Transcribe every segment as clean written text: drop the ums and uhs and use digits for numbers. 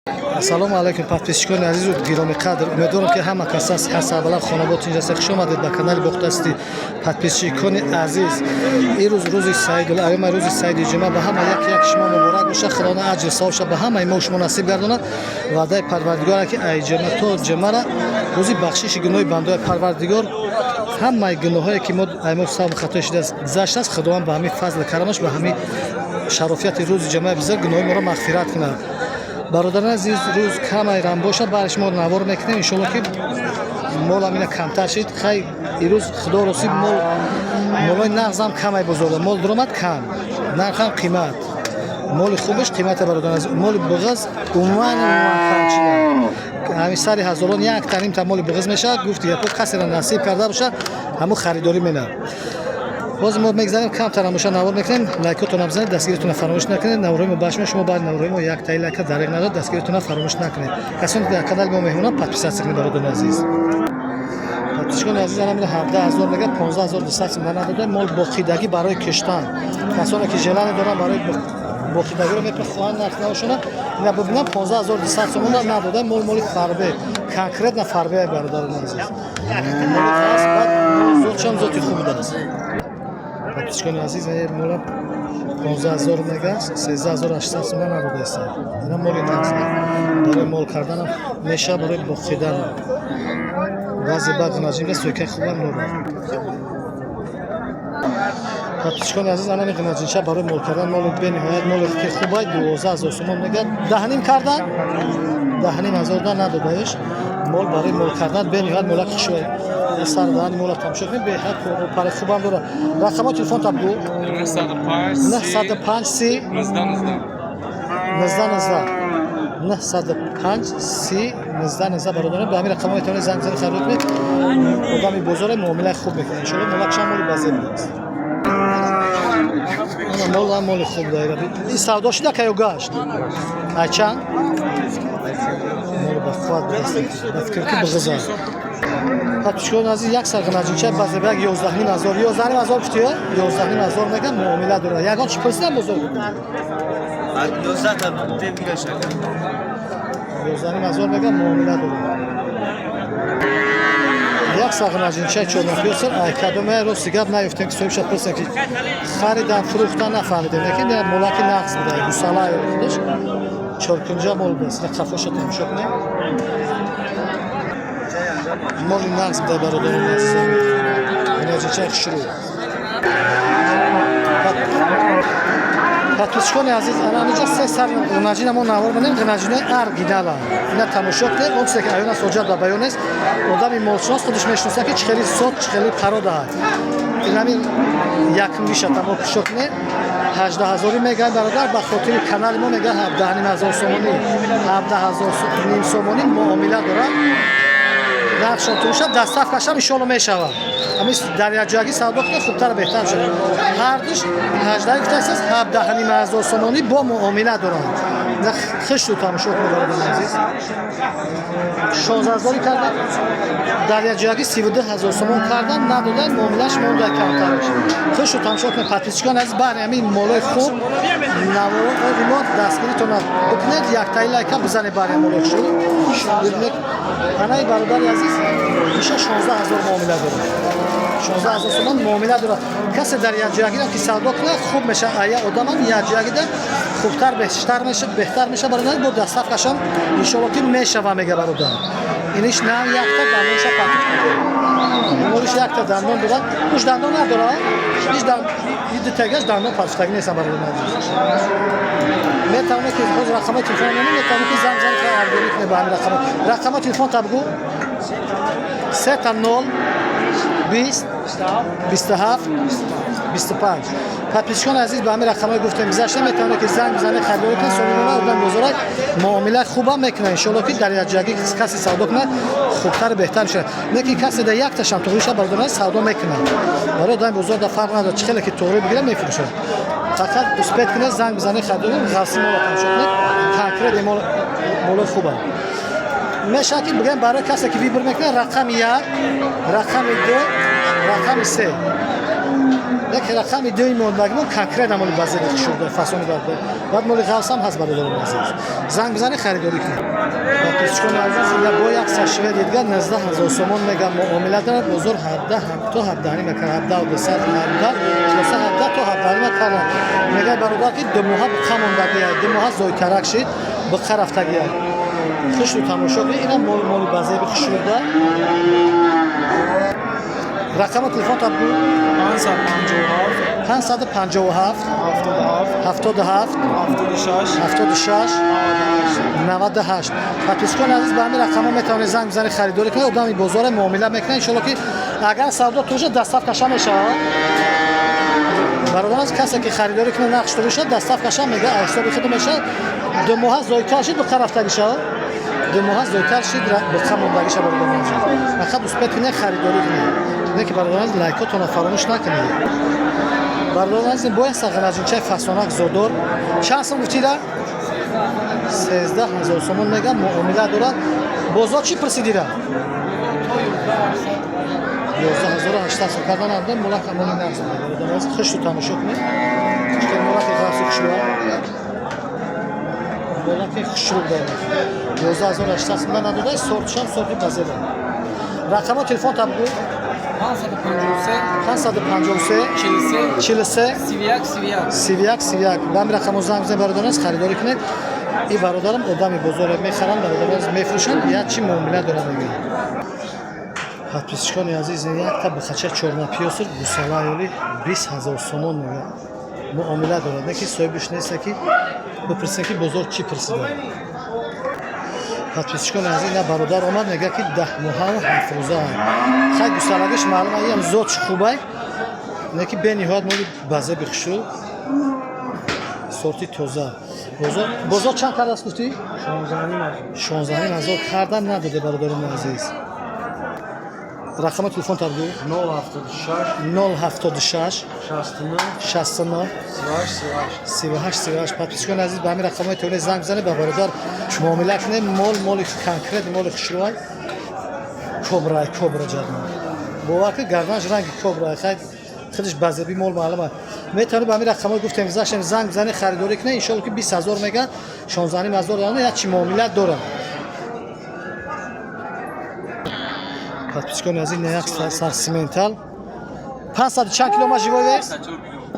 Ассалому алайкум, подписчикони азизу гиромиқадр. Умедворам, ки ҳама кас ҳаст, сарбаланд, хонабод инҷаста. Хуш омадед ба канали Бохтасти. Подписчикони азиз, ирӯз рӯзи саидул айёма, рӯзи саиди ҷумъа ба ҳама як як шумо муборак боша. Худованд аҷр савобша ба ҳамаи мо шумо насиб гардонад. Ваъдаи Парвардигора, ки ай ҷумъа то ҷумъара рӯзи бахшиши гуноҳи бандои Парвардигор, ҳамаи гуноҳое, ки мо ай мо савм хатои шудааст, гузаштааст, Худованд ба ҳамин фазли карамаш, ба ҳамин шарофияти рӯзи ҷумъаи бизор гуноҳи моро мағфират кунад. Бародарани азиз, рӯз камай рам бошад, баъд шумо навор мекунем, иншолло, ки молам ина камтар шид. Хай, ирӯз, худо росӣ, мол, молои нағзам камай бозорда. Мол дуромад кам, нархам қимат, моли хубаш қимата. Бародарани азиз, моли буғаз умуман умуман кам чида, ҳамин сари ҳазорон як танимта моли буғаз мешавад. Гуфти япо, касеро насиб карда бошад, ҳамун харидорӣ менад. Боз мо мегзарем, камтар ҳамоша навор мекунем. Лайкотона бизанед, дастгиритона фаромӯш накунед. Наворҳои мо башма шумо баъд наворҳои мо як таи лайка дареғ надод, дастгиритона фаромӯш накунед. Касоне ки дар канали мо меҳмонанд, подписаться кунед. Бародарони азиз, подписчикони азиз, анамина 17 000 мега, 15 200 сомон надода. Мол боқидагӣ барои киштан. Касоне ки желание доранд, барои боқидагиро мепихоҳанд, нарх навошона ина бибинам, 15 200 сомон надода. Мол, моли фарбе, конкретно фарбе. Бародарони азиз, моли хас, баъд зотшам зоти хуб будааст. Подписчикони азиз, мола 15 000 мега, 13 800 сомон надодаиста. Ина моли нағз, барои мол карданам меша, барои боқиданам. Баъзе баъд ғинаҷинга сӯйкаи хубам дорад. Подписчикони азиз, анами ғинаҷинча барои мол кардан, моли бениҳоят моли ки хубай, 12 000 сомон мега, даҳним кардан, даҳним ҳазор да надодаиш. Мол барои мол кардан бениҳоят молак хушвай. Сар даҳани мола тамошо кунед, беҳад пари хубам дорад. Рақамҳои телефон таб гу. 905. 905 30. 19 19. 19 19. 905 30 19 19. Бародарон, ба ҳамин рақамҳо метавонед занг бизанед, харид кунед. Одами бозоре, муомилаи хуб мекунад, иншоалло. Молакшам моли базеб будааст. Ана мол моли хуб даира. Ин савдо шуда каё гашт? Ай чанд моли ба қувват будааст, ба фикр ки биғизад. Подписчикони азиз, як сар ғинаҷинча базеб як 11 500, 11 500 гуфтиё, 11 500 мегам, муомила дорад. Ягон чӣ пурсидам, бозор? 19 та мегашт. 11 500 мегам, муомила дорад. Як сар ғинаҷинчаи чорнапёсар. Ай кадоме, рости гап, наёфтем, ки соҳибша пурсем, ки харидан, фурӯхтан, нафаҳмидем, лекин молаки нағз буда, гусала худаш чоркунҷа мол будааст. Қафоша тамошо кунем, моли нағз буда. Бародарони азизам, ғинаҷинчаи хушрӯ. Подписчикони азиз, ана ҳаминҷа се сар ғинаҷина мо навор менем, ғинаҷинои оригинала. Ина тамошо кунед. Он чизе ки аён аст, ҳоҷат ба баён нест. Одами молшинос худаш мешиноса, ки чӣ хели сот, чӣ хели парода. Ин ҳамин якумгиша тамошо кунед, 18 ҳазорӣ мегӯяд. Бародар, ба хотири канали мо мегӯяд 17,5 ҳазор сомонӣ, 17 ҳазор ним сомонӣ, муомила дорад. Нархшон туруша, доставкашам иншоалло мешавад. Ҳамин дар якҷоягӣ савдо кунед, хубтар, беҳтар мешавад. Ҳардуш ҳаждаҳ гуфтааст, 17,5 ҳазор сомонӣ, бо муомила доранд. Хишту тамошо кунед, бародари азиз. 16 ҳазорӣ кардан, дар якҷоягӣ 32 ҳазор сомон кардан, надодан, муомилаш монда камтараш. Хишту тамошо кунед, подписчикони азиз. Баҳри ҳамин молои хуб навори мо дастгиритона бикунед, яктаи лайка бизанед баҳри молои хушрӯ. Бибинед, анаи бародари азиз, иша 16 ҳазор муомила дорад, 16 ҳазор сомон муомила дорад. Касе дар якҷоягиам ки савдо кунад, хуб мешавад. Ая одамам якҷоягида хубтар, бештар меша, беҳтар меша. Бародар, бо доставкашам иншоалло ки мешава, мега бародар. Иниш на якта дандонша патухта, молиш якта дандон дорад, уш дандон надорад. Ҳеҷ дутагаш дандон патухтагӣ нестам. Бародар азиз, метавонед ки боз рақамҳои телефон мемонед, метавонед ки занг занед, харидорӣ кунед ба ҳамин рақамҳо. Рақамҳои телефон та бигӯ: сета нол 20 27 25. Подписчикони азиз, ба ҳамин рақамҳои гуфтем гузашта метавонед ки занг бизанед, харидорӣ кунед. Соҳибона одам бозорак, муомила хубам мекунад. Иншоалло ки дар якҷоягӣ касе савдо кунад, хубтару беҳтар мешавад. Не ки касе дар якташам туғри шавад, бародарон, савдо мекунад. Барои одами бозор дар фарқ надорад, чӣ хеле ки туғри бигирад, мефурӯшад. Фақат успеть кунед, занг бизанед, харидорӣ. Ғафси мола тамошо кунед, конкретно молои хубам мешавад, ки бигӯем, барои касе ки выбор мекунад: рақами як, рақами ду, рақами се. Як рақами дуи мондагимо конкретно моли базари шуда, фасони. Баъд моли ғафсам ҳаст, бародарони азиз. Занг бизанед, харидорӣ кунед. Подписчикони азиз, ина бо як сашведи дигар 19 000 сомон мегам, муомила дорад. Бозор 17 то 17 ним кард, 17 200, 17, хулоса, 17 то 17 ним кард. Мегӯяд бародар, ки 2 моҳа буқа мондагия, 2 моҳа зойтарак шид, буқа рафтагия. Хушрӯ тамошо кунед, инам моли базеби хушрӯда. Рақами телефон та бигӯ. 557. 557. 77. 77. 76. 76. 98. 98. Подписчикони азиз, ба ҳамин рақамҳо метавонед занг бизанед, харидорӣ кунед. Одами бозоре, муомила мекунад. Иншолло, ки агар савдо тӯша, доставкаша мешавад. Бародарон аз касе ки харидорӣ кунад, нақш тӯшад, доставкаша мега ҳисоби худ мешавад. 2 моҳа зойтар шид, буқа рафтагӣ шавад, 2 моҳа зойтар шид, буқа мондагӣ шавад. Бародарон азиз, фақат успеть кунед, харидорӣ кунед. Не ки, бародарон азиз, лайкотонро фаромӯш накунед. Бародарон азиз, бояд сағанаҷинчаи фасонак зодор. Чанд сом гуфтида? 13 000 сомон мегам, муомила дорад. Бозор чӣ пурсидира? 11 800 сом кардан андем. Мулак амони нағз, бародарон азиз, хушу тамошо кунед. Чике мулаки ғафси хушрӯа, мулаки хушрӯ дорад. 11 800 сом надода, сортшам сорти базеда. Рақамо телефон та бигӯ. 553. 553. 43. 43. 31 31. 31 31. Ба ҳамин рақамо занг бизанед, бародарон азиз, харидорӣ кунед. Ин бародарам одами бозоре, мехаранд, бародарон азиз, мефурӯшанд, як чи муомила дорам, мегӯяд. Подписчикони азиз, якта бухача чорнапиёср гусалаёли 20 000 сомон мегӯяд, муомила дорад. Не ки соҳибиш неста, ки бипурсем, ки бозор чӣ пурсида. Подписчикони азиз, ина бародар омад, мегӯяд, ки 10 моҳаву 7 рӯза. Хай, гусалагиш маълум, иам зодш хубай. Не ки бениҳоят моли базеби хушрӯ, сорти тоза. Бозор чанд кардааст, гуфтӣ? 16 000 кардан надоде, бародарони азиз. Рақами телефон та бигӯ. 076. 076. 69. 69. 38 38. 38 38. Подписчикони азиз, ба ҳамин рақамҳои телефони занг бизанед, ба бародар муомила кунед. Мол моли конкрет, моли хушрӯай, кобрай, кобра ҷадма. Бовар ки, гарданаш ранги кобрай. Хай, худаш базеби мол маълума. Метавонед ба ҳамин рақамҳои гуфтем, гузаштем, занг бизанед, харидорӣ кунед. Иншолло, ки 20 000 мега, 16 500 дорад, як чи муомила дорад. Подписчикони азиз, на як сарсиментал 500 чанд кило ма живой вес?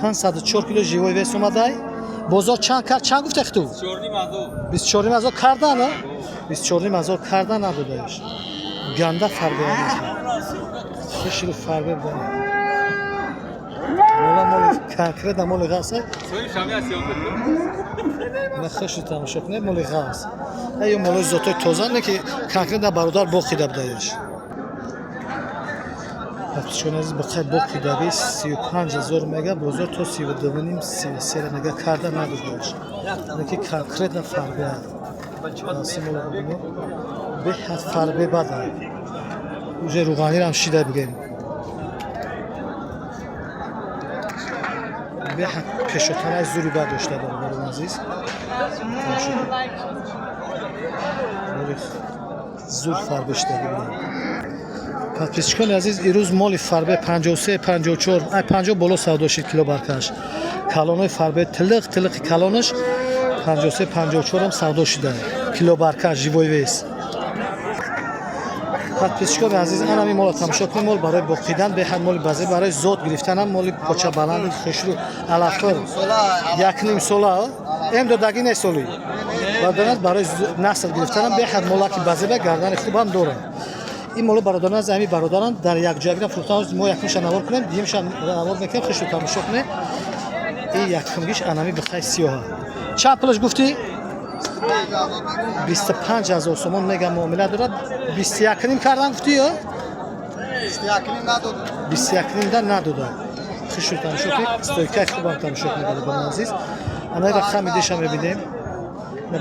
504 кило живой вес омадай. Бозор чанд кард, чанд гуфте хиту? 24 000 карда на, 24 000 карда надодаеш. Ганда фарбе, хушру фарбе будани. Мола моли конкретно моли ғафс. На, хушу тамошо кунед, моли ғафс. Ё молои зотои тоза, не ки конкретно бародар боқида будаеш. Подписчикони азиз, бақай боқидаги 35 000 мега, бозор то 32,5, 33 мега, карда надодаеш. Не ки конкретно фарбе беҳад фарбе бада, уже рӯғанирам шида бигем. Беҳад пешотанаи зури бад дошта, бародарони азиз. Тамошо кунед. Моли зур фарбе шидаги будам. Подписчикони азиз, ирӯз моли фарбе 53, 54, ай 50 боло савдо шид кило баркаш. Калонои фарбе, тилиқ тилиқи калонаш 53, 54 ам савдо шида кило баркаш, живой вес. Подписчикони азиз, анами мола тамошо кунед. Мол барои боқидан беҳад моли базе, барои зод гирифтанам моли поча баланди хушрӯ, алафтор, 1,5 сола эм додагӣ не соли. Бародарон, барои насл гирифтанам беҳад молаки базеба, гардани хубам дорад ин моло. Бародарон аз ҳамин бародаран дар якҷоягира фурӯхтан. Мо якумша навор кунем, дуюмша навор мекунем. Хушрӯ тамошо кунед. Ин якумгиш анами бихай сиёҳа. Чанд пулаш гуфтӣ? 25 000 сомон мега, муомила дорад. 21,5 кардан гуфтӣ ё 21,5 да надода. Хушрӯ тамошо кунед, стойкаи хубам тамошо кунед, бародарони азиз. Анаи рақами диша мебинем,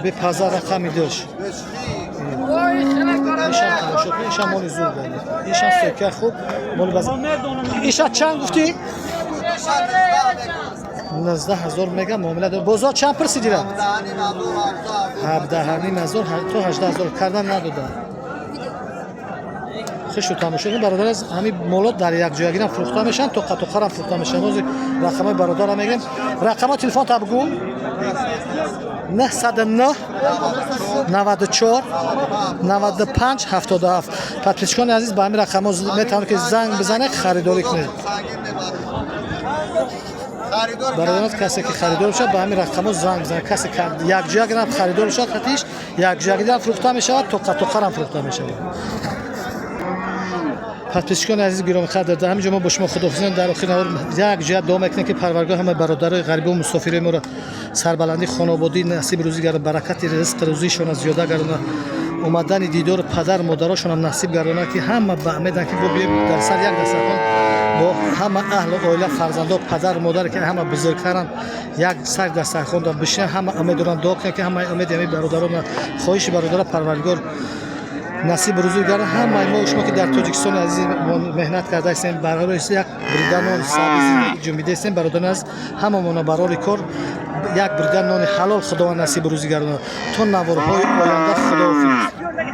бепаза рақами диш. Ишам тамошо кунед, ишам моли зур дорад, ишам стойкаи хуб, моли баз. Иша чанд гуфтӣ? 19 000 мега, муомила дорад. Бозор чанд пурсидира? 17,5 ҳазор то 18 000 кардан надода. Охир тамошо кунед, бародар. Аз ҳамин молот дар якҷоягирам фурӯхта мешаванд, тоқа тоқарам фурӯхта мешаванд. Ҳозир рақамҳои бародарам мегирем. Рақамҳои телефон та бигӯ. 909 94 95 77. Подписчикони азиз, ба ҳамин рақамҳо метавонед, ки занг бизанед, харидорӣ кунед. Бародарон, касе ки харидор бошад, ба ҳамин рақамҳо занг бизанад. Касе якҷоягирам харидор бошад, хатиш якҷоягирам фурӯхта мешавад, тоқа тоқарам фурӯхта мешавад. Подписчикони азиз, гиромиқадр, дар ҳамин ҷо мо бо шумо худоҳофизем. Дар охири навор як ҷоя дуо мекунем, ки Парвардигор ҳамаи бародарои ғарибу мусофирои моро сарбаландӣ, хонободӣ насиб рӯзӣ гардона, баракати ризқ рӯзишона зиёда гардона, омадани дидори падар модарошонам насиб гардона, ки ҳама ба умеданд, ки бо биёем дар сар як дастархон бо ҳама аҳлу оила, фарзандо, падар, модаре, ки ҳама бузургтаранд, як сар дастархон бишинанд. Ҳама умед доранд. Дуо кунем, ки ҳамаи умеди ҳамин бародарона, хоҳиши бародаро Парвардигор насиб рӯзӣ гардона. Ҳамаи мо шумо, ки дар Тоҷикистони азиз меҳнат карда ҳастем, барои як бурида нон саби зиндагӣ ҷунбида ҳастем, бародарони азиз, ҳамамона барори кор як бурида нони ҳалол Худованд насиб рӯзӣ гардонад. То наворҳои оянда, худоҳофиз.